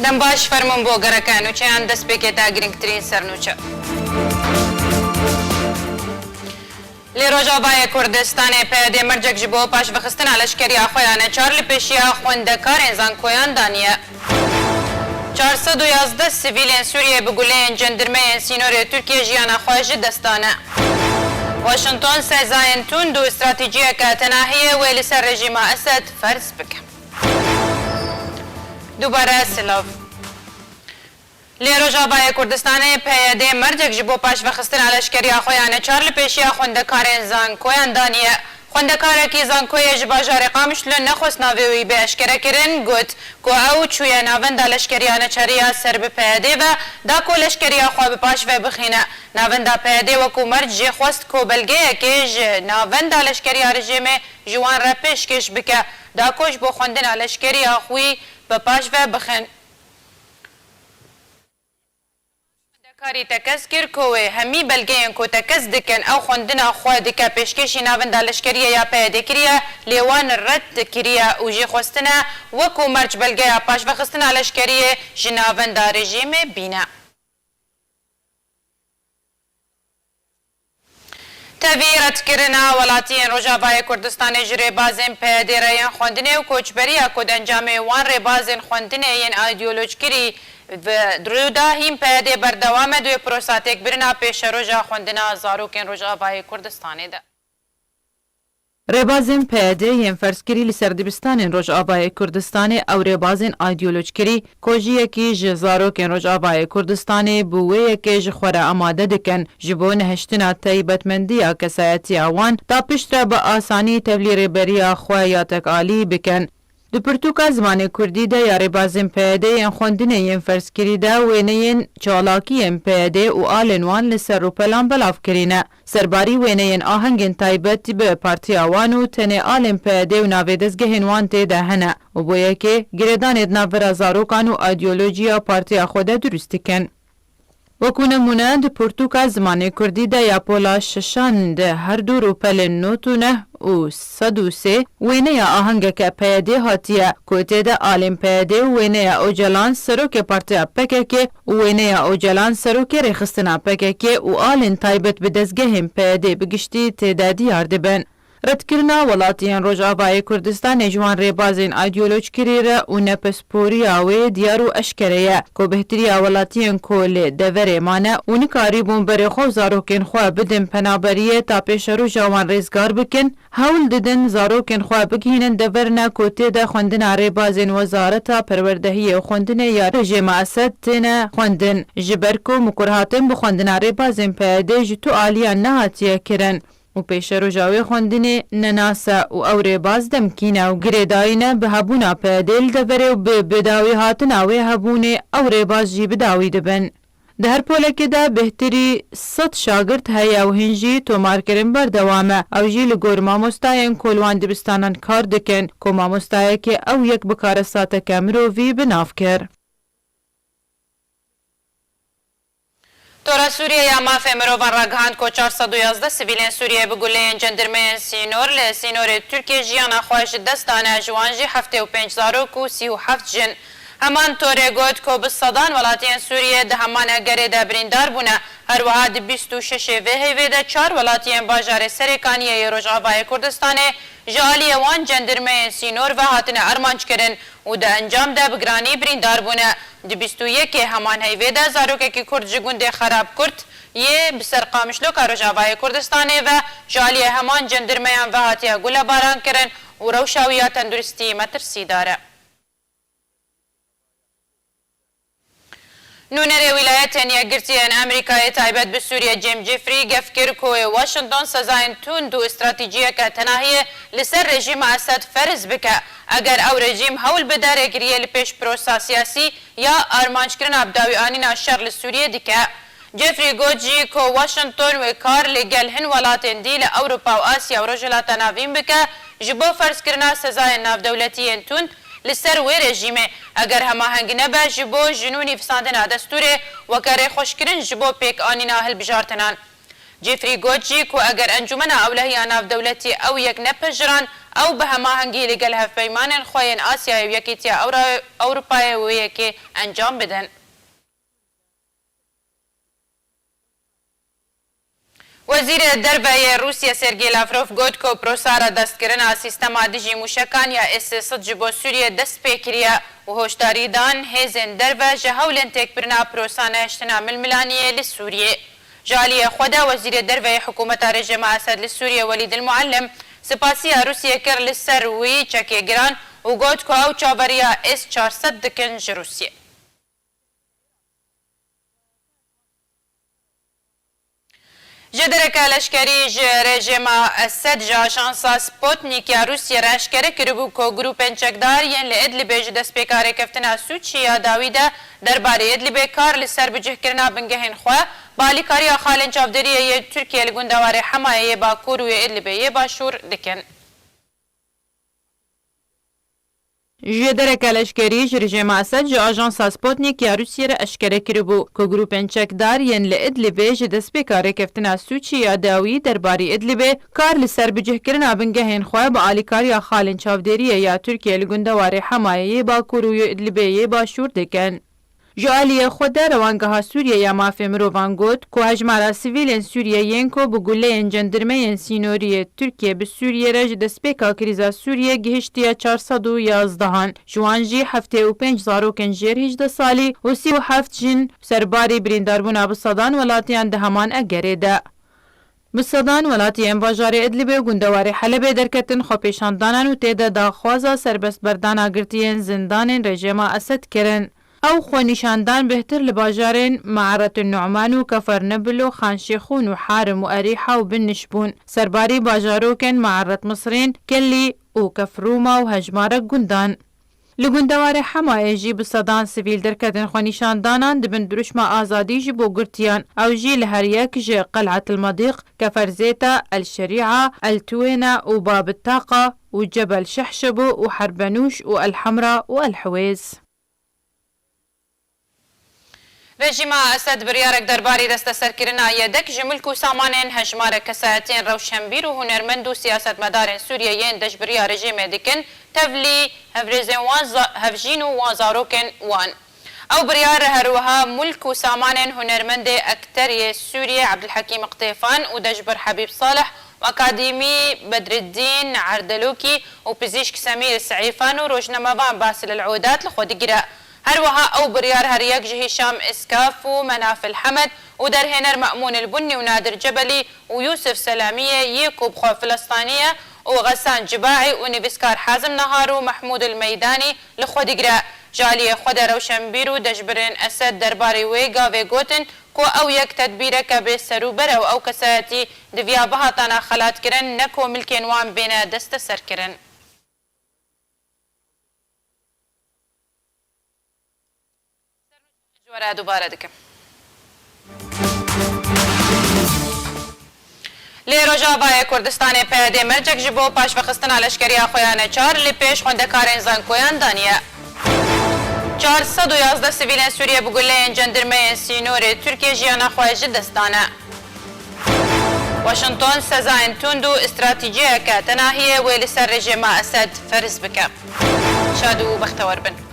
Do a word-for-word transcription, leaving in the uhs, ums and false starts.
Em baş, fermûn bo gereke nûçeyan destpêkê te girîngtirîn sernûçe. Li Rojavayê Kurdistanê P Y D mercek ji bo paşvexistina leşkeriya xwe ya neçar li pêşiya xwendekarên zankoyan daniye. Çar sed û yazdeh sivîlên Sûriyê bi guleyên cendirmeyên sînorê Tirkiyê jiyana xwe ji dest dane. Washington sezayên tund û stratejiyeke tenahiyê wê li ser rejîma Esed ferz bike. Dubare silav. Li Rojavayê Kurdistanê P Y D mercek ji bo paşvexistina leşkeriya xwe ya neçar li pêşiya xwendekarên zankoyan daniye. Xwendekarekî zankoyê ji bajarê Qamişlo nexwest navê wî bê eşkerekirin, got ku ew çûye navenda leşkeriya neçariya ser bi P Y D ve, da ku leşkeriya xwe bi paşve bixîne. Navenda P Y D wekû merc jê xwest ku belgeyekê ji navenda leşkeriya rejîmê ji wan re pêşkêş bike, da ku ji bo xwendina leşkeriya xwî bi paşve bixin. Xwendekarî tekez kir ku wê hemî belgeyên ku tekez dikin ew xwendina xwe dike pêşkêşî navenda leşkeriyê ya P Y D kiriye, lê wan red kiriye û jê xwestine wekû merc belgeya paşvexistina leşkeriyê ji navenda rejîmê bîne. Tevî redkirina welatiyên Rojavayê Kurdistanê ji rêbazên P Y D re yên xwendinê û koçberiya ku di encamê wan rêbazên xwendinê yên îdeolojkirî ve rû da, hîn P Y D berdewam e di wê prosa têkbirina pêşeroja xwendina zarokên Rojavayê Kurdistanê de. Rêbazên P Y D yên ferzkirî li ser dibistanên Rojavayê Kurdistanê ew rêbazên îdeolojkirî ku jiyekî ji zarokên Rojavayê Kurdistanê bi wê yekê ji xwe re amade dikin, ji bo nehiştina taybetmendiya kesayetiya wan da piştre bi asanî tevlî rêberiya xwe ya tekalî bikin. Di pirtûka zimanê kurdî de ya rêbazên P Y D yên xwendinê yên ferzkirî de wêneyên çalakiyên P Y D û alên wan li ser rûpelan belav kirîne. Serbarî wêneyên ahengên taybet bi partiya wan û tenê alên P Y D û navê dezgehên wan tê de hene û bo yekê girêdanê di navbera zarokan û îdeolojiya partiya xwe de dirust dikin. Wekû nemûne, di pirtûka zimanê kurdî de ya pola şeşan de her du rûpelên not û neh û sed û sê wêneya ahengeke P Y D hatiye, ku tê de alên P Y D û wêneya Ocalan serokê partiya P K K û wêneya Ocalan serokê rêxistina P K K û alên taybet bi dezgehên P Y D bi giştî tê de diyar dibin. Redkirina welatiyên Rojavayê Kurdistanê ji wan rêbazên îdeolojkirî re û nepisporiya wê diyar û eşkere ye ku bêhtiriya welatiyên ku li deverê mane û nikarîbûn berê xwe û zarokên xwe bidin penaberiyê ta pêşeroja wan rêzgar bikin, hewl didin zarokên xwe bigihînin deverine ku tê de xwendina rêbazên Wezareta Perwerdehiyê û Xwendinê ya rejîma Esed têne xwendin, ji ber ku mikurhatin bi xwendina rêbazên P Y D ji tu aliyan nehatiye kirin û pêşeroja wê xwendinê nenas e û ew rêbaz demkî ne û girêdayî ne bi hebûna P Y D li deverê û bi bidawî hatina wê hebûnê ew rêbaz jî bidawî dibin. Di her polekê de bêhtirî sed şagirt heye û hîn jî tomarkirin berdewam e. Ew jî li gor mamostayên ku li wan dibistanan kar dikin, ku mamostayekê ew yek bi karesateke mirovî bi nav kir. Tora Sûriye ya Mafê Mirovan ragihand ku çar sed û yazdeh sivîlên Sûriyeyê bi guleyên cendirmeyên sînor li sînorê Tirkiyê jiyana xwe ji dest dane, ji wan jî heftê û pênc zarok û sî û heft jin. Heman torê got ku bi sedan welatiyên Sûriyê di heman egerê de birîndar bûne. Her wiha di bîst û şeş vê heyvê de çar welatiyên bajarê Serêkaniyê yê Rojavayê Kurdistanê ji aliyê wan cendirmeyên sînor ve hatine armanc kirin û di encam de bi giranî birîndar bûne. Di bîst û yekê heman heyvê de zarokekî Kurd ji gundê Xerab Kurt yê bi ser Qamişloka Rojavayê Kurdistanê ve ji aliyê heman cendirmeyan ve hatiye gulebaran kirin û rewşa wî ya tenduristî metirsîdar e. Nûnerê Wîlayetên Yekgirtî yên Amerîkayê taybet bi Sûriye Jim Jeffrey gef kir ku Washington sezayên tund û stratejiyeke tenahiyê li ser rejîma Esed ferz bike, eger ew rejîm hewl bide rêgiriyê li pêş prosa siyasî ya armanckirina bidawîanîna şer li Sûriyê dike. Jeffrey got jî ku Washington wê kar li gel hin welatên dî li Ewropa û Asya û Rojhilata Navîn bike ji bo ferzkirina sezayên navdewletî yên tund li ser wê rejîmê, eger hemaheng nebe ji bo ji nû nivîsandina destûrê weke rêxweşkirin ji bo pêkanîna hilbijartinan. Jeffrey got jî ku eger Encûmena Ewlehiya Navdewletî ew yek nepejiran, ew bi hemahengî li gel hevpeymanên xwe yên Asyayê û Yekîtiya Ewra-, Ewropayê wê yekê encam bidin. Wezîrê Derve yê Rûsya Sergey Lavrov got ku prosa radestkirina sîstema dijî mûşekan ya S sê sed ji bo Sûriyê dest pê kiriye û hoşdarî dan hêzên derve ji hewlên têkbirina prosa nehiştina milmilaniyê li Sûriyê. Ji aliyê xwe de Wezîrê Derve yê hikûmeta rejîma Esed li Sûriyê Welîd El Muallim spasiya Rûsiyê kir li ser wî çekê giran û got ku ew çaveriya S çar sed dikin ji Rûsiyê. Ji dereke leşkerî ji rejîma Esed ji ajansa Sputnik ya Rûsiyê re eşkere kiribû ku grûpên çekdar yên li Idlibê ji destpêka rêkeftina Sûçî ya dawî de derbarê Idlibê kar li ser bicihkirina bingehên xwe bi alîkariya xalên çavdêriyê yê Tirkiyê li gundewarê Hemayê yê Bakur û yê Idlibê yê Başûr dikin. Ji dereke leşkerî ji rejîma Esed ji ajansa Sputnik ya Rûsiyê re eşkere kiribû ku grûpên çekdar yên li Idlibê ji destpêka rêkeftina Sûçî ya dawî derbarî Idlibê kar li ser bicihkirina bingehên xwe bi alîkariya xalên çavdêriyê ya Tirkiyê li gundewarê Hemayê yê Bakur û yê Idlibê yê Başûr dikin. Ji aliyê xwe de Rewangeha Sûriyê ya Mafê Mirovan got ku hejmara sivîlên Sûriyê yên ku bi guleyên cendirmeyên sînorî yê Tirkiyê bi Sûriyê re ji destpêka krîza Sûriyê gihiştiye çar sed û yazdehan. Ji wan jî heftê û pênc zarokên jêr hejdeh salî û sî û heft jin serbarî birîndarbûna bi sedan welatiyan di heman egerê de. Bi sedan welatiyên bajarê Idlibê û gundewarê Helebê derketin xwepêşandanan û tê de daxwaza serbestberdana girtiyên zindanên rejîma Esed kirin. Ew xwenîşandan bêhtir li bajarên Me'eretin Nu'man û Kefer Nebil û Xan Şêxûn û Harim û Erîha û Biniş bûn. Serbarî bajarokên Me'eret Misrîn, Kelî û Kefrûma û hejmarek gundan. Li gundewarê Hemayê jî bi sedan sivîl derketin xwenîşandanan di bin dirûşma azadî ji bo girtiyan. Ew jî li her yek ji Qel'et el Medîq, Kefer Zêta, El Şerî'a, El Tuwêna û Bab el Taqa û Cebel Şehşebo û Herbenûş û El Hemra û El Hiwêz. Rejîma Esed biryarek derbarî desteserkirina yedek ji milk û samanên hejmarek kesayetiyên rewşenbîr û hunermend û siyasetmedarên Sûriyê yên deşbiriya rejîmê dikin, tevlî hevrêzên wan za-, hevjîn û wan zarokên wan. Ew biryar her wiha milk û samanên hunermendê ekter yê Sûriyê Ebdulhekîm Qtêfan û deşbir Hebîb Salih û akademî Bedreddîn Erdelokî û pizîşk Semîr Seîfan û rojnamevan Basil El Odat li xwe digire. Her wiha ew biryar her yek ji Hîşam Îskaf û Menaf El Hemed û derhêner Me'mûn El Bunnî û Nadir Cebelî û Yûsif Selamiyê yê ku bi xwe Filistanî ye û Xesan Cibaî û nivîskar Hazim Nahar û Mehmûd El Meydanî li xwe digire. Ji aliyê xwe de rewşenbîr û deşbirên Esed derbarê wê gavê gotin ku ew yek tedbîreke bê serûber e û ew kesayetî diviya bihatana xelatkirin, ne ku milkên wan bêne desteserkirin. Ji we re dubare dikim. Lê Rojavayê Kurdistanê P Y D mercek ji bo paşvexistina leşkeriya xwe ya neçar li pêş xwendekarên zankoyan daniye. Çar sed û yazdeh sivîlên Sûriyê bi guleyên cendirmeyên sînorê Tirkiyê jiyana xwe ji dest dane. Washington sezayên tund û stratejiyeke tenahiyê wê li ser rejîma Esed ferz bike. Şad û bextewar bin.